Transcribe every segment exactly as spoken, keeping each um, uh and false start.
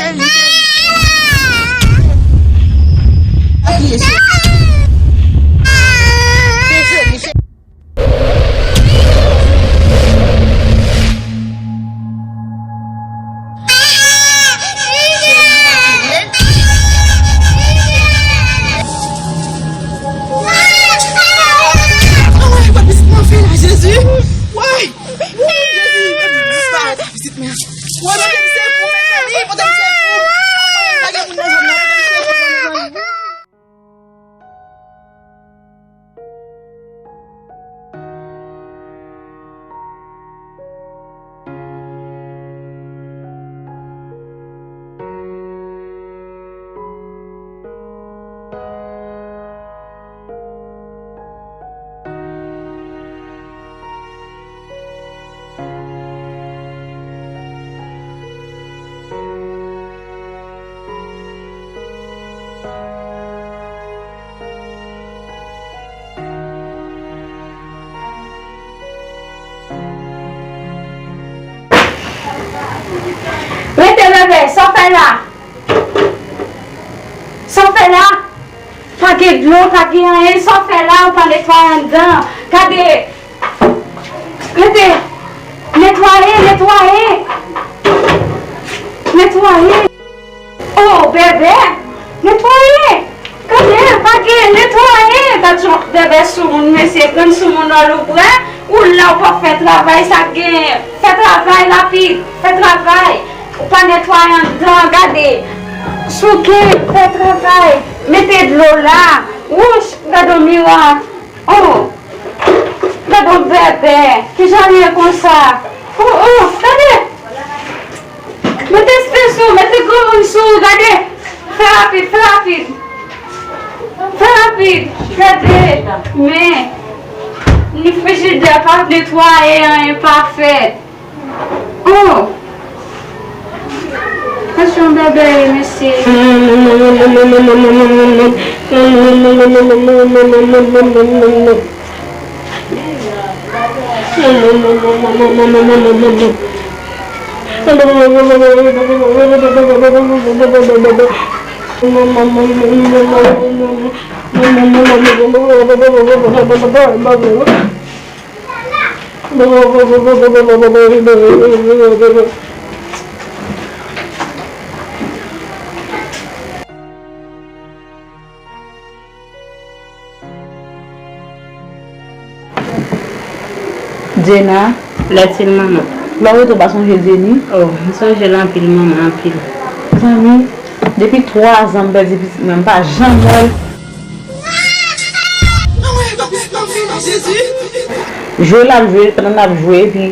Ay, mesye. Mesye, mesye. Woy! Woy! Jezi, disparèt pitit mwen. Woy, pote m sekou, mezanmi, pote m sekou. Anmwey, pa gen moun nan zòn nan, pote m sekou, mezanmi. Rete, bebe, sa w fè la? Sa w fè la? Pa gen dlo, pa gen anyen, sa w fè la, ou pa netwaye anndan. Gade! Rete! Netwaye, netwaye! Netwaye! Oh, bebe! Netwaye! Gade, pa gen, netwaye! Gad jan bebe soumoun, mesye, grann soumoun an loupre, ou la ou pa fè travay, sa k genyen? Fè travay rapid, fè travay! Ou pa netwaye anndan, gade! Souke, fè travay! Mete dlo la! Wouch, gade yon mirak! Oh! Gade yon bebe, kijan l ye konsa? Oh, oh, gade! Mete espesyo, mete granmoun sou ou, gade! Fè rapid, fè rapid! Fè rapid! Gade! Men, ni frijidè pa netwaye, anyen pa fèt. Oh! Tansyon bebe, mesye. Djena. Lè til manman. Lè w rete w pa sonje Jenny? Oh, m sonje l anpil, manman, anpil. Zanmi, depi twa zan m pèdi pitit mwen, m pa janm wè l. Jwe l ap jwe, pandan n ap jwe, epi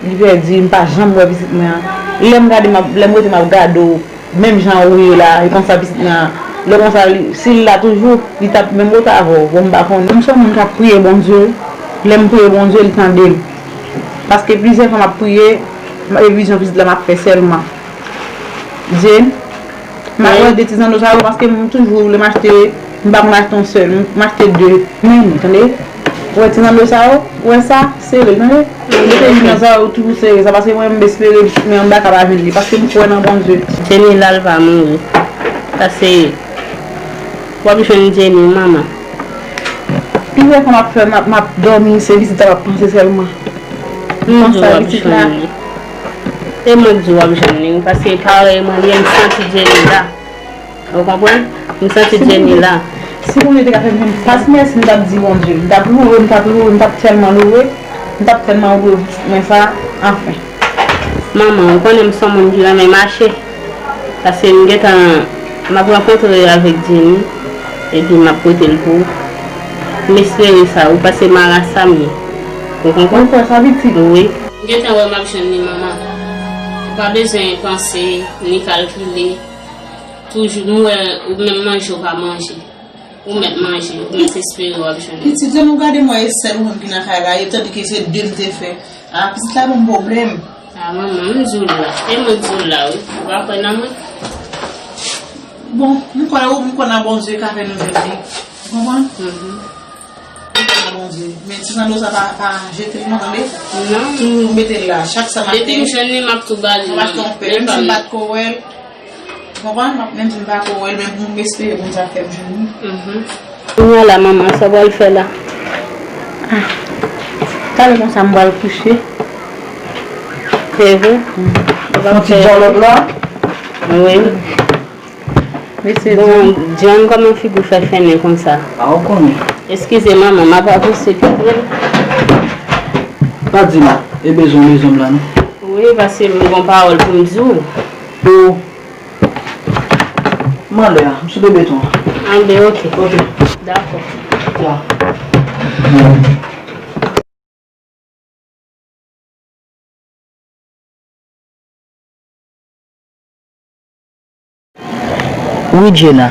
li pèdi, m pa janm wè pitit mwen an. Lè m gade, m ap, lè m rete, m ap gade w, menm jan ou ye la, e konsa pitit mwen an. Lè konsa, li, si l la toujou, li t ap menm rete avè w. Bon, m pa konnen. M se yon moun k ap priye Bondye. Lè m priye Bondye, li tande m. Paske plizyè fwa m ap priye, e vizyon pitit la m ap fè sèlman. Jenny, m ap wè de ti zando sa yo paske m toujou vle m achte, m pa konn achte yon sèl, m, m achte de. Men, tande? Ou wè ti zando sa yo? Ou wè sa? Sere, tande? Mete li nan sa yo toujou sere sa, paske mwen m espere pitit mwen an m pa ka pa jwenn li, paske m kwè nan Bondye. Jenny la, l pa mouri. Pase w ap jwenn Jenny, manman. Pi fè fwa m ap fè, m ap, m ap dòmi, se pitit sa m ap panse sèlman. M di w ap jwenn li. E mwen di w ap jwenn li, paske parèy mwen ye, m santi Jenny la. Ou konprann? M santi Jenny la. Si Bondye te ka fè m jwenn fas mèsi, m t ap di Bondye. M t ap louwe, m t ap louwe, m t ap tèlman louwe, m t ap tèlman louwe pitit mwen sa, anfen. Manman, ou konnen m se yon moun ki renmen mache. Paske m gentan, m ap rankontre avèk Jenny, epi m ap pote l pou ou. M espere sa, ou paske marasa m ye. Ou konprann? Ou kwè sa, pitit? Wi. M gentan wè m ap jwenn li, manman. Ou pa bezwen panse, ni kalkile. Toujou, m wè ou menm manje, ou pa manje. Ou mèt manje, ou mèt espere w ap jwenn li. Pitit, jan nou gade m wè e sèl ou menm ki nan kay la, e tandike se de m te fè. A, pitit la ban m pwoblèm. A, manman, m di w la. E mwen di w la, wi. Ou pa kwè nan mwen? Bon, m kwè, m kwè nan Bondye ka fè nou jwenn li. Ou konprann? Mhm. M kwè nan Bondye. Men ti zando sa pa, pa jete l non, tande? Non. Toujou mete l la. Chak sa m achte, depi m jwenn li, m ap tou ba li, manman. M ap achte yon pèl. Menm si m pa t ko wè l, Konprann? M ap menm di m pa ko wè l, men pou m espere Bondye ap fè m jwenn li. Mhm. Kounye a la, manman, sa w pral fè la? Ah, talè konsa m pral kouche. Se vre? Ou pa fè yon ti djòlòt la? Wi. Mesye Bon, John, kòman figi w fè fennen konsa? Ah, ou konnen. Eskize manman, m ap avanse pi pre. Pa di m, e bezwen mezon m la, non? Wi, paske m gon pawòl pou m di w. Oh. Mande a, m sou de beton. Anben, ok. Ok. Dakò. Ya. Wi, Djena,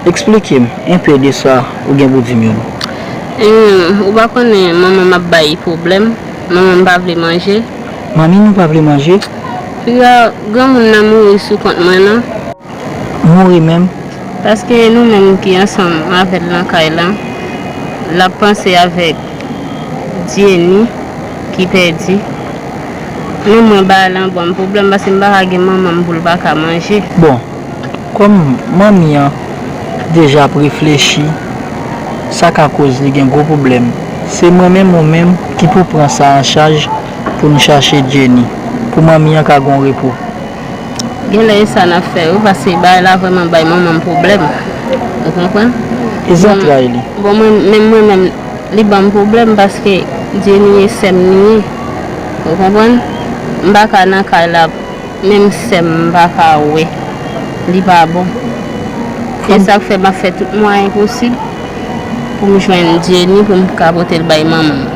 eksplike m enpe de sa ou gen pou di m yo. Hum, ou pa konnen manman m ap bay pwoblèm. Manman m pa vle manje. Manmi nou pa vle manje? Piga granmoun nan mouri sou kont mwen, non. Mouri menm? Paske nou menm ki ansanm avè l nan kay la, l ap panse avèk Jenny ki pèdi. Men mwen, bagay la an ban m pwoblèm, paske m pa ka gen manman m pou l pa ka manje. Bon, kòm manmi an deja ap reflechi, sa ka koz li gen gwo pwoblèm. Se mwen menm ou menm ki pou pran sa an chaj pou n chache Jenny, pou manmi an ka gon repo. Genlè e sa n ap fè wi, paske bagay la vrèman bay manman m pwoblèm. Ou konprann? E zantray li? Bon, mwen, menm mwen menm, li ban m pwoblèm paske Jenny e sè m li ye. Ou konprann? M pa ka nan kay la, menm sè m m pa ka wè. Li pa bon. E sa k fè m ap fè tout mwayen posib pou m jwenn Jenny pou m ka pote l bay manman m.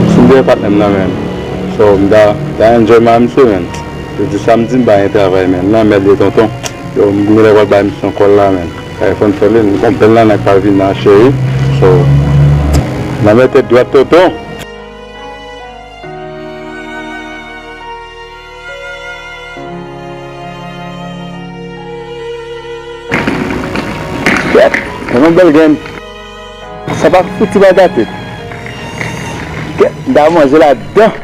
Si m te wè patnè m nan, man. So, m ta, ta enjoy m a misye, man. Jodi samdi, m pa gen travay, man. Lanmèd ye, tonton. Yo, m genlè pral bay misye yon kòl la, man. Kay fòn fè li, m konprann la nan Calvin nan cheri. So, lanmèd tèt dwat, tonton. Kèt, men yon bèl grenn. Sa pa fouti pa gate. Kèt, m ta manje ladan.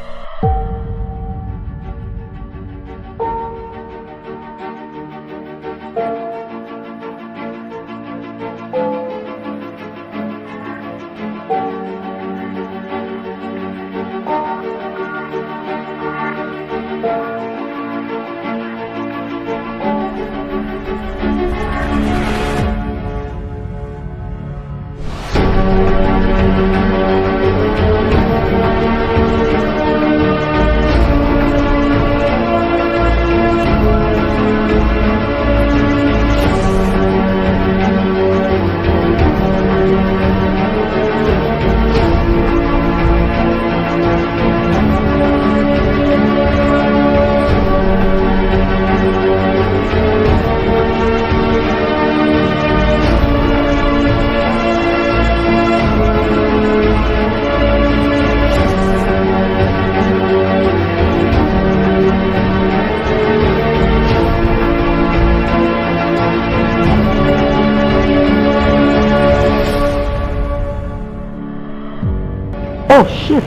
Oh shit!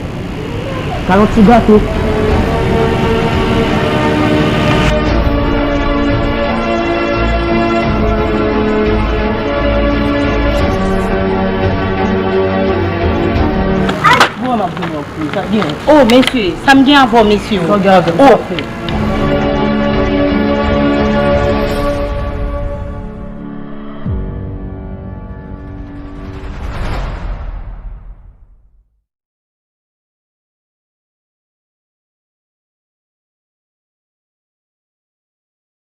Sa yon ti gato. Bon, m ap vini, ok, sa gen. Oh, mesye, sa m gen avè w, mesye. Sa w gen avè m, sa w fè?